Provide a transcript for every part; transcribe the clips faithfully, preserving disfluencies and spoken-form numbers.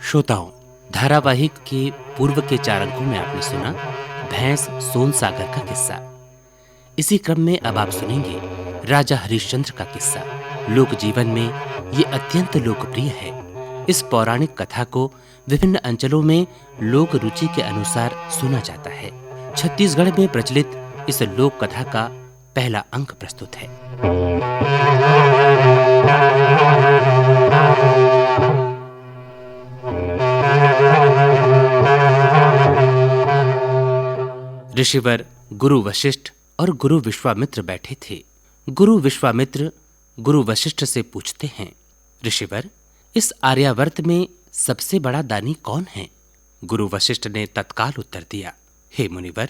श्रोताओं, धारावाहिक के पूर्व के चार अंकों में आपने सुना भैंस सोन सागर का किस्सा। इसी क्रम में अब आप सुनेंगे राजा हरिश्चंद्र का किस्सा। लोक जीवन में ये अत्यंत लोकप्रिय है। इस पौराणिक कथा को विभिन्न अंचलों में लोक रुचि के अनुसार सुना जाता है। छत्तीसगढ़ में प्रचलित इस लोक कथा का पहला अंक प्रस्तुत है। ऋषिवर गुरु वशिष्ठ और गुरु विश्वामित्र बैठे थे। गुरु विश्वामित्र गुरु वशिष्ठ से पूछते हैं, "ऋषिवर, इस आर्यावर्त में सबसे बड़ा दानी कौन है?" गुरु वशिष्ठ ने तत्काल उत्तर दिया, "हे मुनिवर,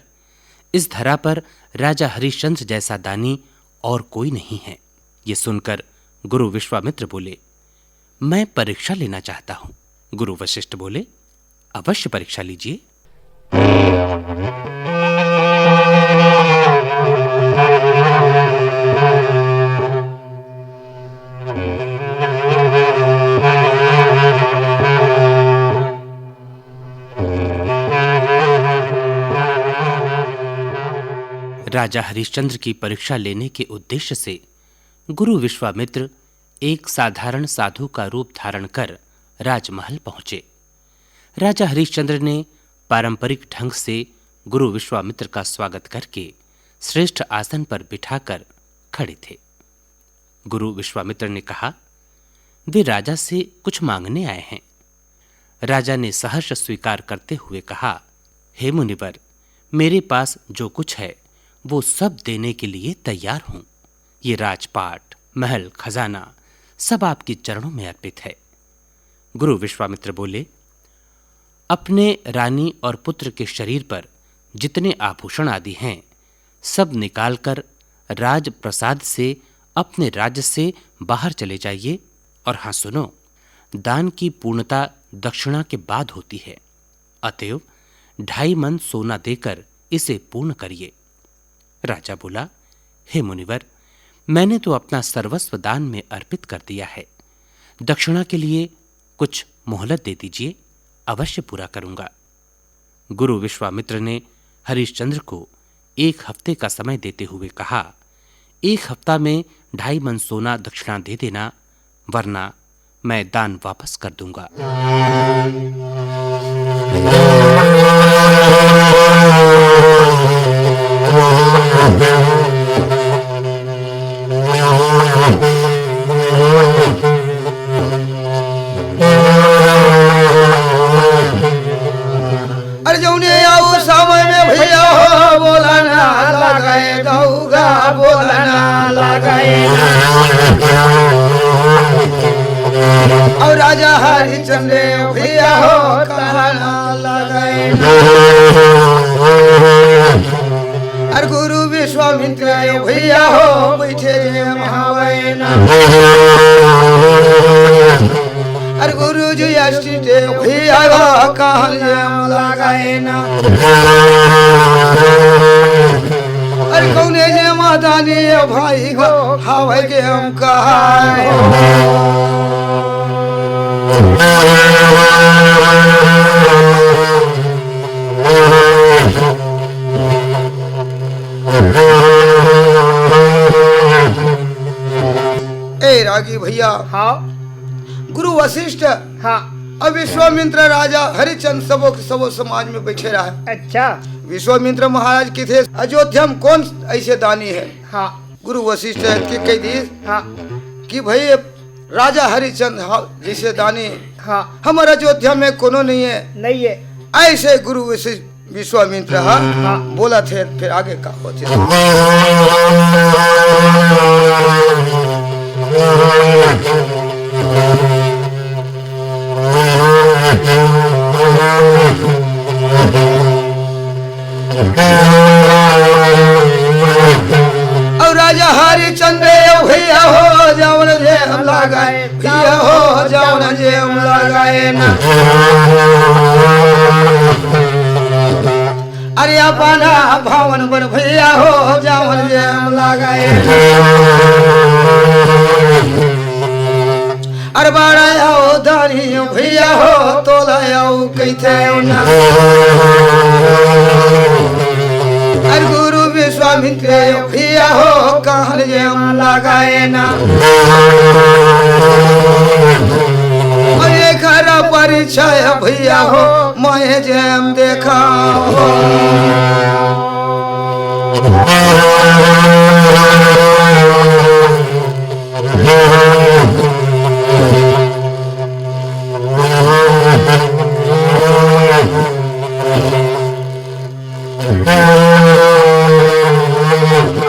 इस धरा पर राजा हरिश्चंद्र जैसा दानी और कोई नहीं है।" ये सुनकर गुरु विश्वामित्र बोले, "मैं परीक्षा लेना चाहता हूँ।" गुरु वशिष्ठ बोले, "अवश्य परीक्षा लीजिए।" राजा हरिश्चंद्र की परीक्षा लेने के उद्देश्य से गुरु विश्वामित्र एक साधारण साधु का रूप धारण कर राजमहल पहुंचे। राजा हरिश्चंद्र ने पारंपरिक ढंग से गुरु विश्वामित्र का स्वागत करके श्रेष्ठ आसन पर बिठाकर खड़े थे। गुरु विश्वामित्र ने कहा, "वे राजा से कुछ मांगने आए हैं।" राजा ने सहर्ष स्वीकार करते हुए कहा, "हे मुनिवर, मेरे पास जो कुछ है, वो सब देने के लिए तैयार हूँ। ये राजपाट, महल, खजाना, सब आपके चरणों में अर्पित है।" गुरु विश्वामित्र बोले, "अपने रानी और पुत्र के शरीर पर जितने आभूषण आदि हैं, सब निकालकर राजप्रसाद से अपने राज्य से बाहर चले जाइए। और हाँ सुनो, दान की पूर्णता दक्षिणा के बाद होती है, अतएव ढाई मन सोना देकर इसे पूर्ण करिए।" राजा बोला, "हे मुनिवर, मैंने तो अपना सर्वस्व दान में अर्पित कर दिया है। दक्षिणा के लिए कुछ मोहलत दे दीजिए, अवश्य पूरा करूंगा।" गुरु विश्वामित्र ने हरिश्चंद्र को एक हफ्ते का समय देते हुए कहा, "एक हफ्ता में ढाई मन सोना दक्षिणा दे देना, वरना मैं दान वापस कर दूंगा।" अरे जौने आऊ समय में भैया हो बोला ना लगे, गौगा बोला ना लगे। और राजा हरिश्चंद्र भैया हो कहना लगे। अरे गुरु विश्वामित्र भैया हो बैठे महावैना। अरे गुरु जी अष्टी देव भैया हो कहल जाम लगाए ना। अरे कौने जे माता ने भाई हो हवे के हम कहाए। ए रागी भैया, हाँ। गुरु वशिष्ठ हाँ। और विश्वामित्र राजा हरिचंद सबो के सबो समाज में बैठे रहे। अच्छा। विश्वामित्र महाराज कथे, "अयोध्या में कौन ऐसे दानी है?" हाँ। गुरु वशिष्ठ के कह दी हाँ। कि भाई राजा हरिचंद हा-, जैसे दानी हाँ। हमारा अयोध्या में कोनो नहीं है। नहीं है। ऐसे गुरु वशिष्ठ विश्वामित्र हा हाँ। बोला थे, फिर आगे का होते। और राजा हरिचंद भैया हो जावन जे हम लगाए, भैया हो जावन जे हम लगाए ना। अरे अपना भवन पर भैया हो जावन जे हम लगाए। अरे बड़ा अउ दानी भैया हो, तोला अउ कहिथे ना। अरे गुरु विश्वामित्र भैया हो, कहन जेम लगाए ना। अरे एकर परीक्षा भैया हो, मैं जेम देखा हो।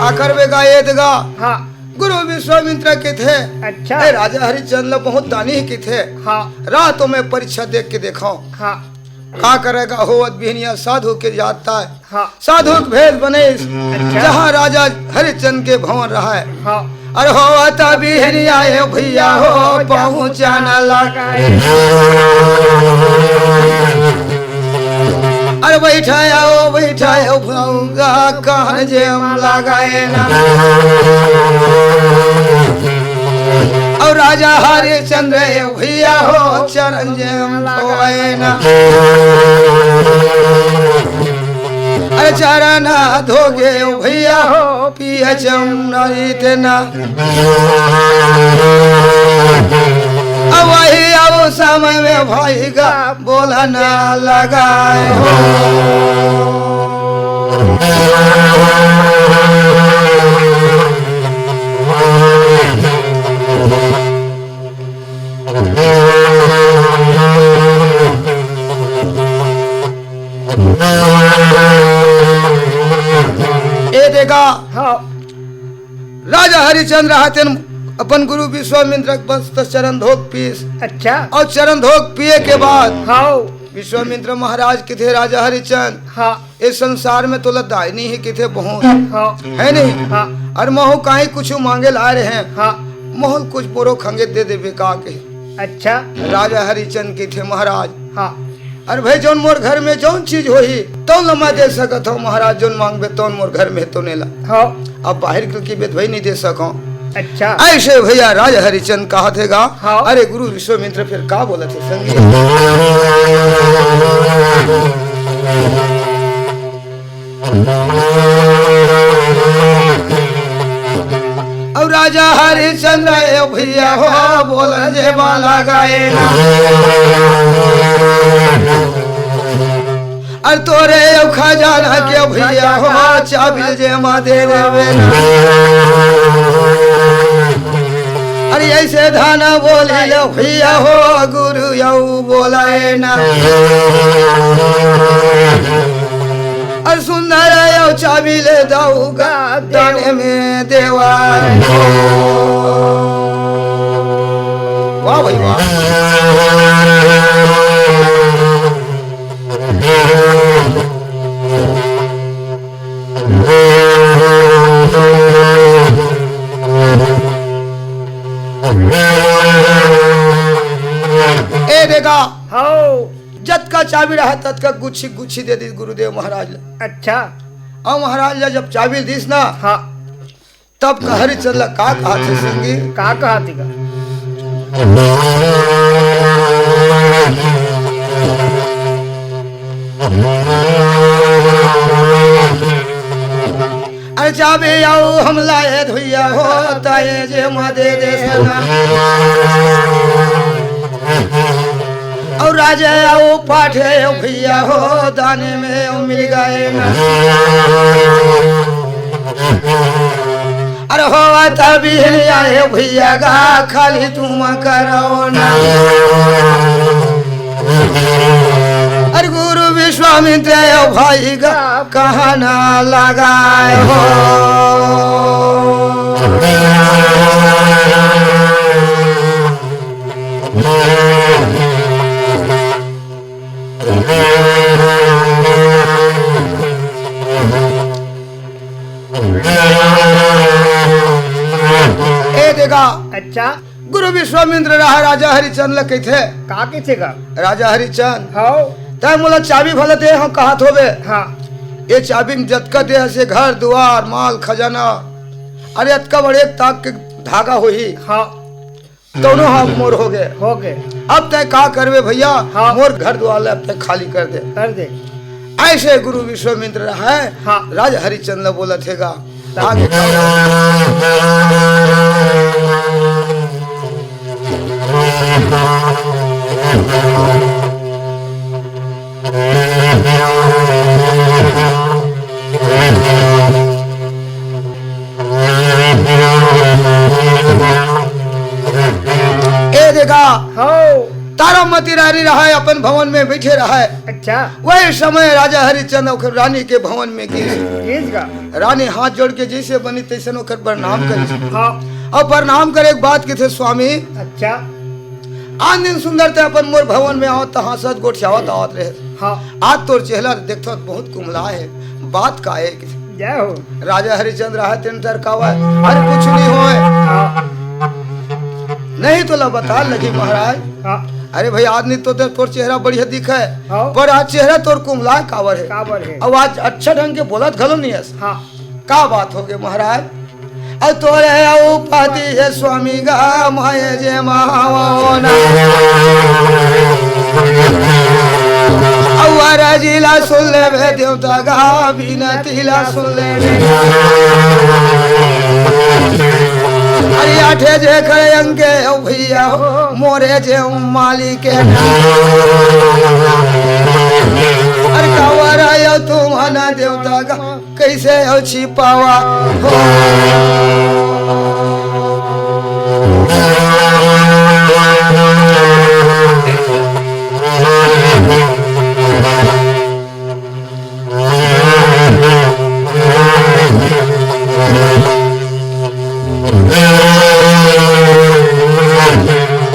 आखिर में गा ये दगा। हाँ। गुरु विश्वामित्र कथे, अच्छा। ए राजा हरिचंद ल बहुत दानी हे कथे। हाँ। रा तो मैं परीक्षा देख के देखाओं। हाँ। का करेगा होवत बिहनिया साधु के जाता है। हाँ। साधु के भेष बने। अच्छा। जहाँ राजा हरिचंद के भवन रहा है। हाँ। अरे होवत बिहनिया ए भैया हो पहुँचन लगा। अरे बैठाओ, बैठाओ भौंगा, कहन जेम लगाए ना। अउ राजा हरिचंद ए भैया हो, चरण जेम धोए ना। अरे चरण धोगे भैया हो, पिए चमनरी तेना। अब वही अब समय में भाई का बोलना लगाए हो। ए देखा, हाँ। राजा हरिचंद्र हाथन अपन गुरु विश्वामित्र के बस चरण धोक पीस। अच्छा। अउ चरण धोक पिए के बाद हाँ। विश्वामित्र महाराज कथे, राजा हरिचंद, हाँ। ए संसार में तोला दाई नहीं हे कथे बहुत, हाँ। हे नहीं? हाँ। अउ महूँ काहीं कुछु मांगे ला रहे हँव, हाँ। महूँ कुछ मोरो खंगे दे देबे का कहे। अच्छा। राजा हरिचंद कथे, महाराज, हाँ। अरे भाई, जौन मोर घर में जौन चीज होही, तौन ल मैं दे सकत हँव महाराज, जौन मांगबे तौन मोर घर में हे तौने ला। हाँ। अब बाहिर के कहिबे त भाई नहीं दे सकँव। अच्छा। अइसे भैया राजा हरिचंद कहत हे गा, हाँ। अरे गुरु विश्वामित्र फिर का बोलत हे संगी? अउ राजा हरिचंद ए भैया हो, बोलन जेमा लगाए ना। अरे तोरे अउ खजाना के भैया हो, चाबी जेमा दे देबे ना। अरे अइसे धन बोली ले भैया हो, गुरु अउ बोलाए ना। अरे सुंदर अउ चाबी ले दउगा, दाने में देवा। वाह भाई वाह। ए देखा, हाँ। जतका चाबी रहा ततका गुच्छी गुच्छी दे दिस गुरुदेव महाराज ला। अच्छा। अउ महाराज ला जब चाबी दिस ना, हाँ। तब हरिचंद ला का कहत हे संगी? का कहत हे गा? अरे चाबी अउ हम लाए धुइया हो, ताए जेमा दे दे सना। अउ राजा अउ पाठे अउ भैया हो, दाने में अउ मिल गए ना। अरे होवत बिहनिया ए भैया गा, खाली तुम करो ना। अरे गुरु विश्वामित्र ए भाई गा, कहना लगाए हो। ए देखा, अच्छा। गुरु विश्वामित्र रहा राजा हरिचंद ल कहिथे। का कहिथे गा? राजा हरिचंद, हाँ। तैं मोला चाबी भला दे, हम कहत होबे। हाँ। ए चाबी में जतका दे हस घर दुआर माल खजाना, अरे अतका बड़े ताक के धागा होही। हाँ। दोनों हाथ मोर हो गए। हो गए। अब तय का करबे भैया? हाँ। मोर घर द्वार ला अब तय खाली कर दे। कर दे। ऐसे गुरु विश्वामित्र है, हाँ। राजा हरिचंद ला बोलत हे गा। आगे का? ए देखा, हाँ। तारामती रानी रहा है, अपन भवन में बैठे रहा है। अच्छा। वही समय राजा हरिचंद ओकर रानी के भवन में गिस। गिस गा। रानी हाथ जोड़ के जैसे बनी तैसन ओकर प्रणाम करिस। हाँ। अउ प्रणाम करे के बाद कथे, स्वामी, अच्छा। आन दिन सुंदर ते अपन मोर भवन में आवत, हंसत गोठियावत आवत रहे। हाँ। आज तोर चेहरा देखथंव बहुत कुमला हे, बात का हे? जय हो। राजा हरिचंद रहा तेन तरकावय, अरे कुछ नहीं होय। हाँ। नहीं तो ला बता लगी महाराज। हाँ। अरे भाई, आज नहीं तो ते-, तोर चेहरा बढ़िया दिखे, हाँ। पर आज चेहरा तोर कुमला काबर हे? काबर हे? अब आज अच्छा ढंग के बोलत घलो नहीं हस। हाँ। का बात हो गए महाराज? अउ तोरे अउ पति हे स्वामी गा, माये जे महावना। अउ अरजी ला सुन लेबे देवता गा, बिनती ला सुन लेबे। अरे आठे जे खड़े अंके अउ भैया हो, मोरे जे मालिक हे। अरे कावर आयो तुम ना देवता गा, कैसे हो छिपावा हो।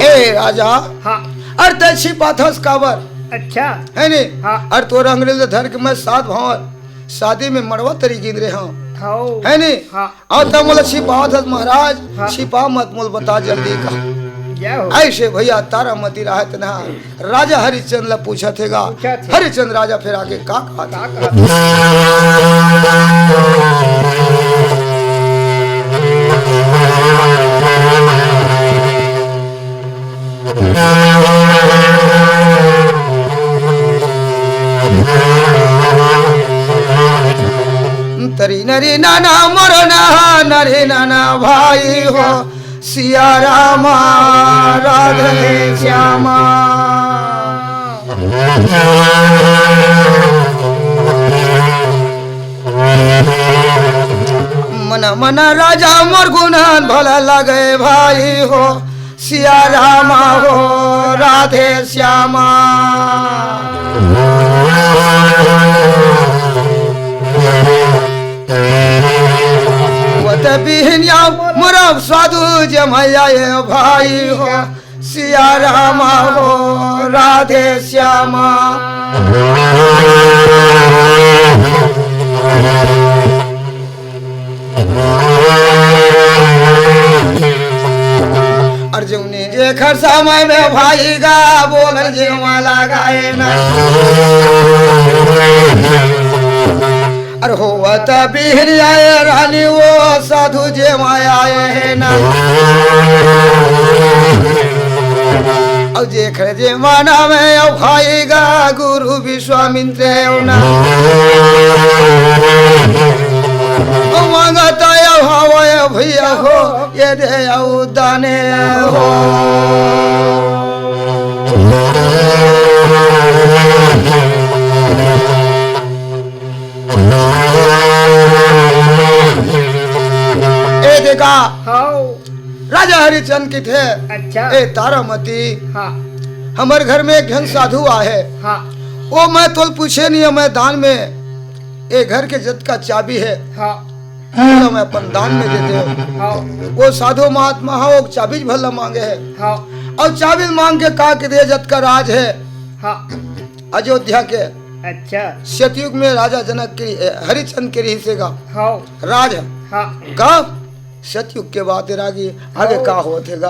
ए राजा, हाँ। अरे ते छिपाथस काबर? अच्छा। हे नी? हाँ। अरे तोर अंगरेज धर के मैं सात भाव शादी में मड़वा तरी गिंदरे हंव। हौ। हे नी? हाँ। अउ त मोला छिपावत हस महाराज, हाँ। छिपा मत, मोला बता जल्दी का। जय हो। ऐसे भैया तारामती रहत ना, राजा हरिचंद ला पूछत हे गा। पूछत हे। हरिचंद राजा फिर आगे का कहत हे? का कहत हे? तरी नरी नाना मोर ना, नरी नाना भाई हो, सिया रामा राधे श्यामा। मन मन राजा मोर गुणन भला लगे भाई हो, सिया रामा हो राधे श्यामा। वो त बिहनिया मोर साधु जमैया ए भाई हो, सिया रामा हो राधे श्यामा। अरे जउने जेखर समय में भाई गा बोलल जेमा लगाए ना। अरे होवत बिहनिया ए रानी वो साधु जेमा आए हे ना। अउ जेखर जमाना में अउ भाई गा गुरु विश्वामित्र हे ना। अउ मांगत अउ हवय भैया हो, ये दे अउ दाने हो। ए देखा, हाँ। राजा हरिचंद कथे, अच्छा। ए तारामती, हाँ। हमर घर में एक झन साधु आहे। हाँ। वो मैं तोल पूछे नहीं, मैं दान में ए घर के जतका चाबी हे, हाँ। ओला मैं अपन दान में दे देंव। हाँ। वो साधु महात्मा हा, वो चाबी भला मांगे हे। हाँ। अउ चाबी मांग के का कथे, जतका राज हे, हाँ। अयोध्या के। अच्छा। सतयुग में राजा जनक के, ए, हरिचंद के रहिस हे गा। हाँ। राज। हाँ। का सतयुग के बात हे रागी, आगे का होत हे गा?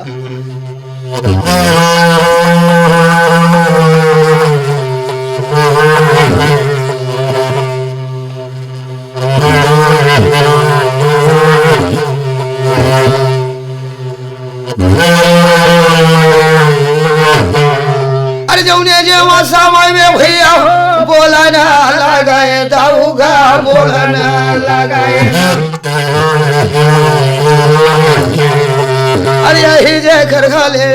बोलन लगाए। अरे यही जे घर घाले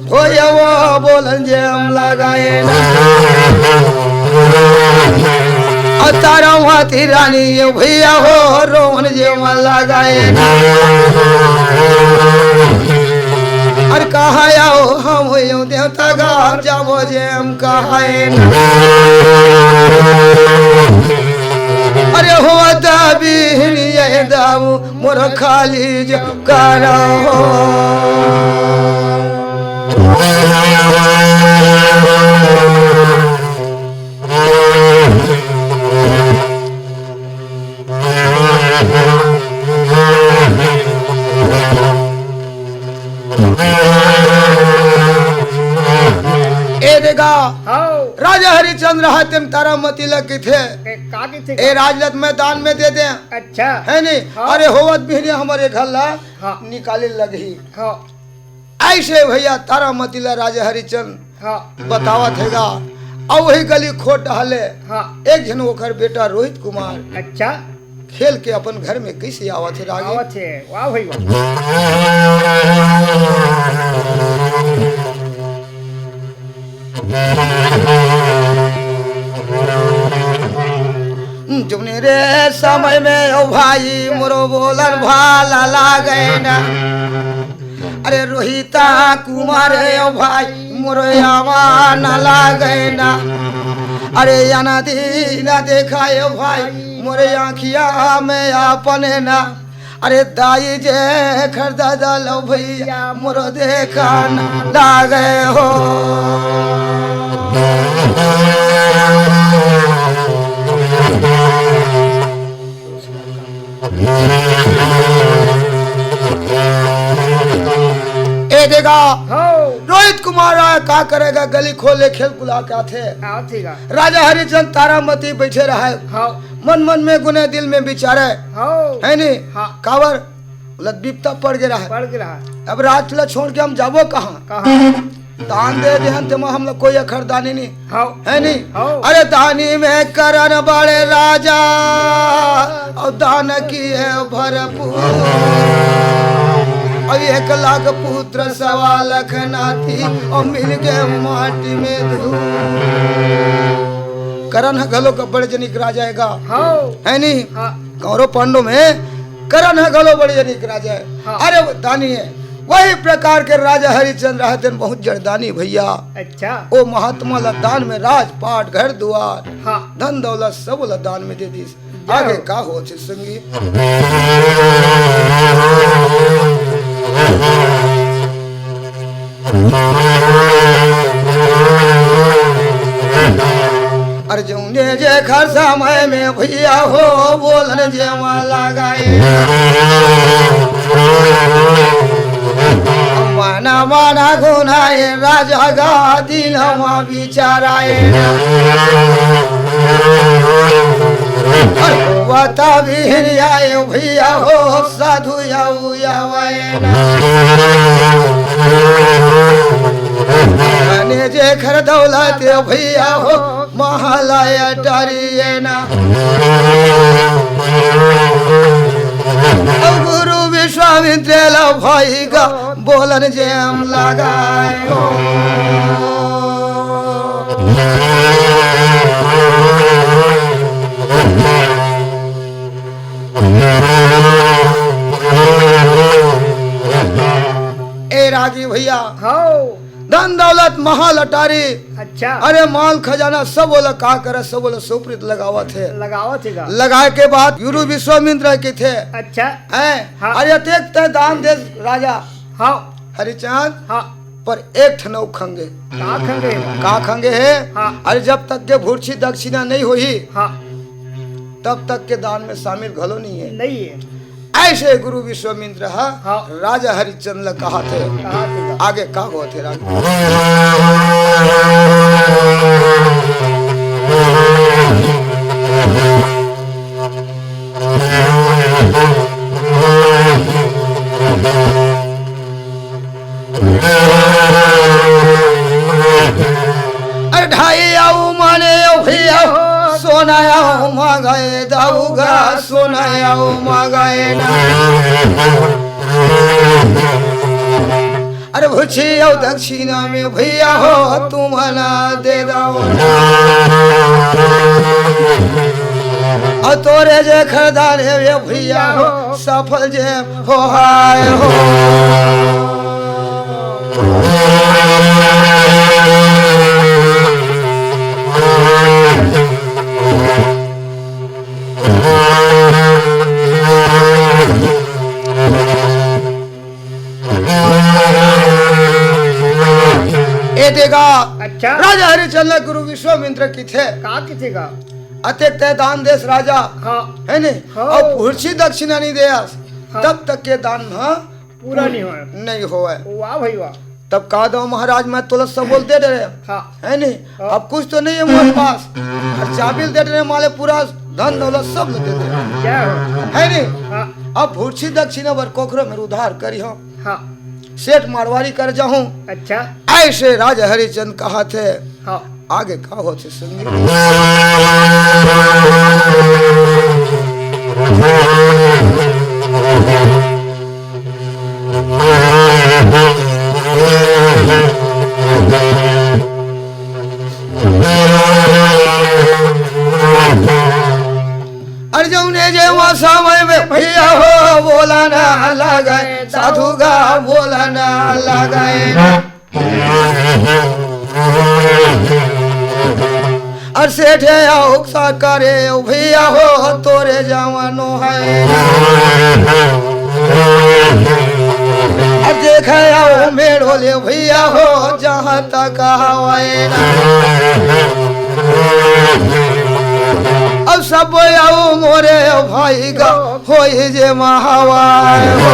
होय वो बोलन जेम लगाए ना। अ तारा माती रानी ये भैया हो रोवन जेम लगाए ना। अरे कहाँ आओ हम यो देवता गाँव जाबो जेम कहाए ना। अरे हो दाबी ये दाऊ मोर खाली जो करो। ए देखा, हाँ। राजा हरिचंद्र हा तेन तारामती ल किथे, ए, का किथे? ए राजलत मैदान में दे दे। अच्छा। है नहीं? हाँ। अरे होवत बिहनिया हमर ए घर ला हाँ। निकाले लगही। हाँ। ऐसे भैया तारामती ला राजा हरिचंद हाँ। बतावत हेगा। अउ वही गली खोट हले हाँ। एक झन ओकर बेटा रोहित कुमार अच्छा। खेल के अपन घर में कैसे आवत हे रागी। आवत हे, वाह भाई वाह। जुमने रे समय में ओ भाई मोरो बोलन भाला लागे ना। अरे रोहिता कुमार ओ भाई मोरो आवा ना लागे ना। अरे याना दीना देखा ओ भाई मोरे आँखिया में आपने ना। अरे दाई जे खरदा दलो भैया मोरो देखा ना लागे हो। ए देखा, हाँ। रोहित कुमार राय का करेगा, गली खोले खेल कुला के आथे। आथे गा। राजा हरिचंद तारामती बैठे रहे। हाँ। मन मन में गुने दिल में विचारे। हाँ। है नी? हाँ। काबर? लत बिपता पड़ गे रहा। पड़ गे रहा। अब राज ला छोड़ के हम जाबो कहाँ? कहाँ? दान दे देहन तेमा हमला कोई अखरदानी नहीं। हाँ। है नहीं? हाँ। अरे दानी में करन बड़े राजा, और दान किए भरपूर। और एक लाख पुत्र सवा लाख नाती, और मिल गए माटी में धूल। करण ह घलो का बड़े जनिक राजा हे गा। हाँ। है नहीं? हाँ। कौरव पांडव में करण ह घलो बड़े जनिक राजा हे। हाँ। अरे वो दानी हे। वही प्रकार के राजा हरिचंद्र रहते हैं, बहुत जड़ दानी भैया। अच्छा। ओ महात्मा ला दान में राजपाट, घर दुआर, हाँ। धन दौलत सब ला दान में दे दीस। जय आगे हो। का होत हे संगी? अरे जौने जे खर समय में भैया हो बोलन जेमा लगाए। माना माना गुनाए राजा गा दिलमा विचाराए। अरे बता बिहन आए भैया हो साधु या अने जेखर दौलत भैया हो, महला अटारी ए ना। गुरु विश्वामित्र ला भाई का बोलन जेम लगाए हो। ए रागी भैया, हाँ। धन दौलत महल अटारी, अच्छा। अरे माल खजाना सब ओला का करे, सब ओला सुप्रीत लगावत हे। लगावत हे गा। लगाए के बाद गुरु विश्वामित्र कथे, अच्छा। हैं? हाँ। अरे अतेक तैं दान दे राजा हाँ। हरिचंद, हाँ। पर एक ठन अउ खंगे। का खंगे? का खंगे हे? हाँ। अरे जब तक के भूर्छी दक्षिणा नहीं होही, हाँ। तब तक के दान में शामिल घलो नहीं हे। नहीं हे। ऐसे गुरु विश्वामित्र ह हाँ। राजा हरिचंद ल कहाथे। कहाथे। आगे का होथे राजा? अरे ढाई आऊ माने ओ भैया, सोना आऊ मांगे दाऊ। गा सोना अउ मंगाए ना। अरे भुर्छी अउ दक्षिणा में भैया हो तुमन दे दव ना। अउ तोरे जे खरदान हे भैया हो सफल जे हो हाय हो। ए देगा, अच्छा। राजा हरिचंद्र गुरु विश्वामित्र किथे। का किथे का? अतेक तैं दान देस राजा, हाँ। है ने? हाँ। अउ भुर्छी दक्षिणा नइ देस, हाँ। तब तक के दान ह पूरा नइ होय। नइ होय। वाह भाई वाह। तब का दव महाराज, मैं तोला सब ल दे डरेंव, हाँ। है ने? हाँ। अब कुछ तो नइ हे मोर पास, खर्चा भी ल दे डरेंव, माले पूरा धन दौलत सब ल दे डरेंव। जय हो। है ने? हाँ। अब भुर्छी दक्षिणा बर कोखरो मेर उधार करिहंव। हाँ। सेठ मारवाड़ी कर जाहूं। अच्छा। अइसे राजा हरिचंद कहत हे। हाँ। आगे का होथे सुनिए। अरे जउने जेमा समय में भैया हो बोला ना लगे, साधु गा बोला ना लगे। अरे सेठ अउ का करे भैया हो तोरे जवानो हे। अरे देखे अउ मेड़ो ले भैया हो जहाँ तक हवय ना। अउ सब अउ मोरे भाई गा होई जे महावाय हो।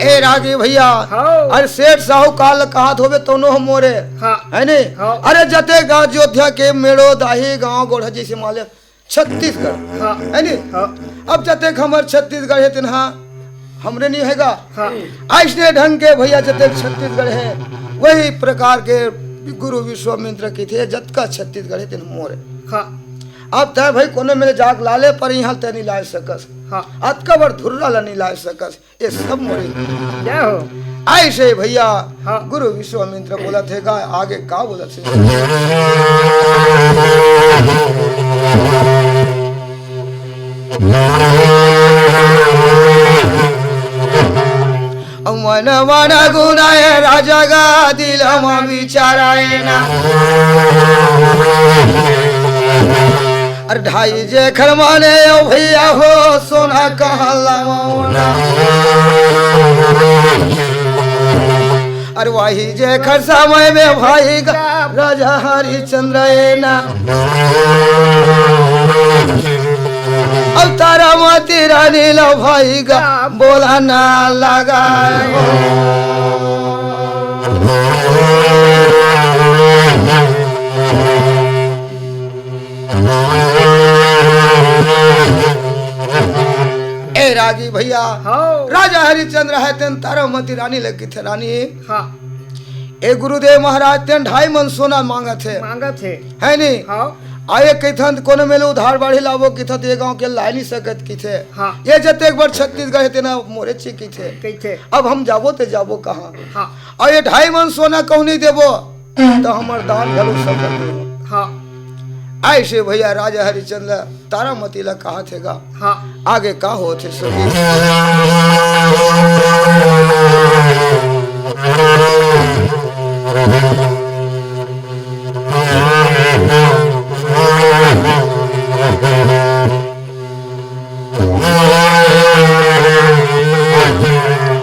ए रागी भैया, हाँ। अरे सेठ साहूकार ल कहत होबे तोनो ह मोरे, हाँ। है ने? हाँ। अरे जतेक अयोध्या के मेड़ो दाही गांव गोढ़ा जइसे माले छत्तीसगढ़, हाँ। है ने? हाँ। अब जतेक हमर छत्तीसगढ़ हे तेन ह हमरे नइ हे गा। हाँ। अइसने ढंग के भैया जतेक छत्तीसगढ़ हे वही प्रकार के गुरु विश्वामित्र किथे जतका छत्तीसगढ़ हे तेन मोरे। हाँ। अब तैं भाई कोनो मेर जाके ला ले पर इहाँ तैं नइ ला सकस। हाँ। अतका बड़ धुर्रा ला नइ ला सकस। ये सब मोरे। जय हो। अइसे भैया, हाँ। गुरु विश्वामित्र बोलत हे गा, आगे का बोलत हे? अउ मन मन गुनाए राजा गा दिल म विचाराए ना। अरे ढाई जेखर माने ओ भैया हो सोना कहला मौना। अरे वही जेखर समय में भाई गा राजा हरिचंद्र ए ना। अब तारामती रानी ला भाई गा बोला ना लगा। ए रागी भैया, हाँ। राजा हरिचंद्र हे तेन तारामती रानी ले किथे रानी। हाँ। ए गुरुदेव महाराज तेन ढाई मन सोना मांगत हे। मांगत हे। है नी? हाँ। अउ ए कहिथन कोनो मेर ले उधार बाढ़ी लाबो किथत ए गांव के ला नइ सकत किथे। हाँ। ए जतेक बड़ छत्तीसगढ़ हे तेन ह मोरे चे किथे। किथे। अब हम जाबो ते जाबो कहाँ? हाँ। अउ ए ढाई मन सोना कहूँ नइ देबो। त हमर दान घलो सफल नइ हो। हाँ। अइसे भैया राजा हरिचंद ल तारामती ल कहत हे गा। हाँ। आगे का होत हे सुनी।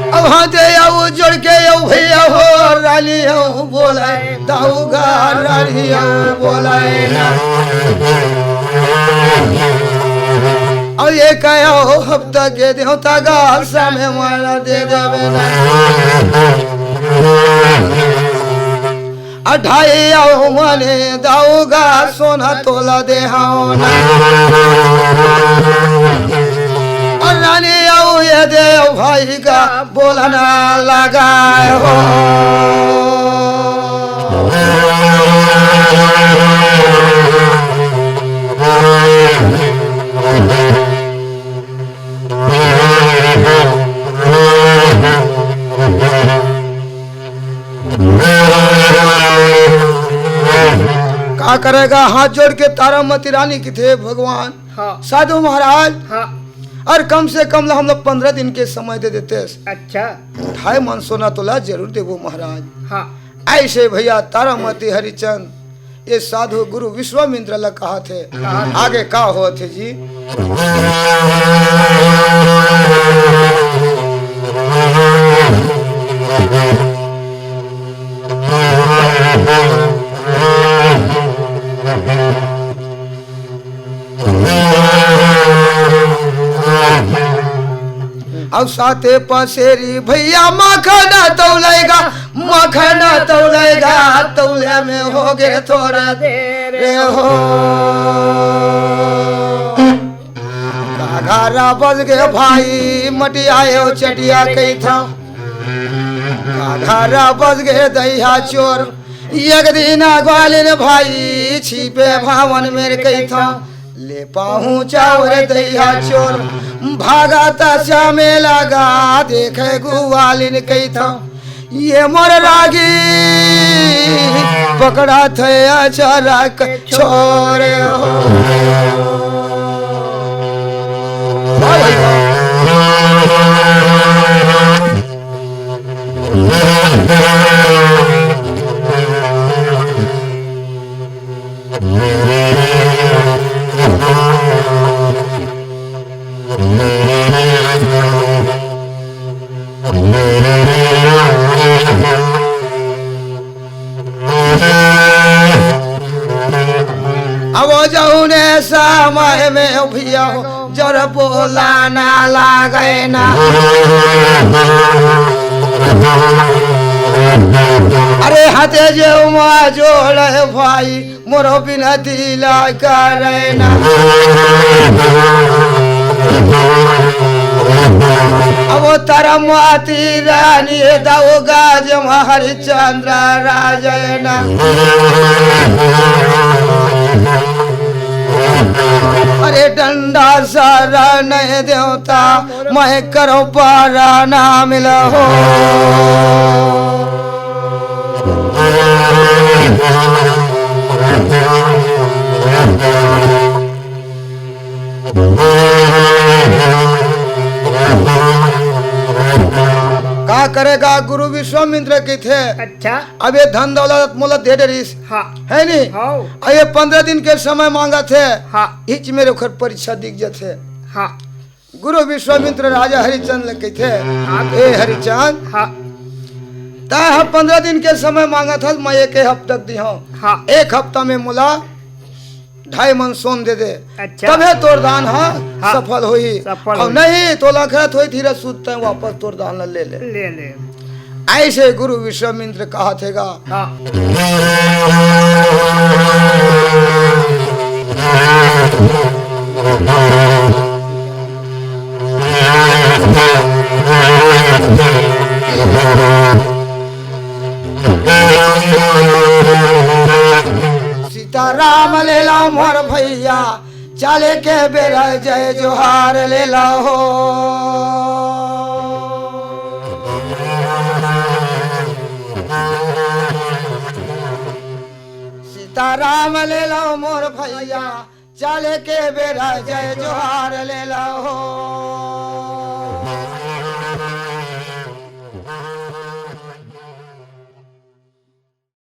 अब हाथे अउ जोड़ के अउ भैया हो रानी अउ बोलाए, दाऊ गा रानी अउ बोलाए ना। अउ ए कहो हफ्ता के देवता गा समय माला दे देबे ना। अढ़ाई अउ मने दऊ गा सोना तोला देहव ना। अउ रानी अउ ये देव भाई का बोलना लगाए हो। का करेगा? हाथ जोड़ के तारामती रानी किथे, भगवान, हाँ। साधु महाराज, हाँ। अउ कम से कम ला हम लोग पंद्रह दिन के समय दे देते। अच्छा। ढाई मन सोना तोला जरूर देबो महाराज। हाँ। अइसे भैया तारामती हरिचंद ये साधु गुरु विश्वामित्र ला कहाथे। हाँ। आगे का होथे जी? अउ साथे पसेरी भैया मखन तौलेगा, मखन तौलेगा, तौले में हो गे थोड़ा देर हो। का घरा बस गे भाई मटिया एव चटिया कहिथव, का घरा बस गे दइहा चोर, एक दिन ग्वालिन भाई छिपे भावन मेर कहिथव, ले पाहूं चावर दइहा चोर, भागत श्यामे लगा देखे गुवालिन कहिथव, ये मोर रागी पकड़ाथे अचरक छोर हो। अब जौने समय में भैया हो, जर बोला ना लागे ना। अरे हते जे मा जोड़े भाई, मोरो बिनती ला करे ना। अब वो तारामती रानी दऊ गा जमा हरिचंद्र राजन। अरे डंडा सारा नहीं देवता, मैं करो पारा ना मिला हो। का करेगा गुरु विश्वामित्र कहिथे? अच्छा। अब ये धन दौलत मोला दे डरिस, हाँ। है नी? हाँ। अब ये पंद्रह दिन के समय मांगथे। हाँ। इच मेर ओखर परीक्षा दिख जथे। हाँ। गुरु विश्वामित्र राजा हरिचंद ले कहिथे, हाँ। ए हरिचंद, हाँ। तैं ह पंद्रह दिन के समय मांगत हस, मैं एक हफ्ता दिहंव। हाँ। एक हफ्ता में मोला ढाई मन सोन दे दे, अच्छा। तभे तोर दान ह हाँ। सफल होही। सफल अउ होही। नहीं तो लखरत होही, धीरे सुत तैं वापस तोर दान ल ले ले। ले ले। अइसे गुरु विश्वामित्र कहाथे गा। हाँ। सीताराम ले ला मोर भैया, चले के बेरा जय जोहार ले ला हो। सीताराम ले ला मोर भैया, चले के बेरा जय जोहार ले ला हो।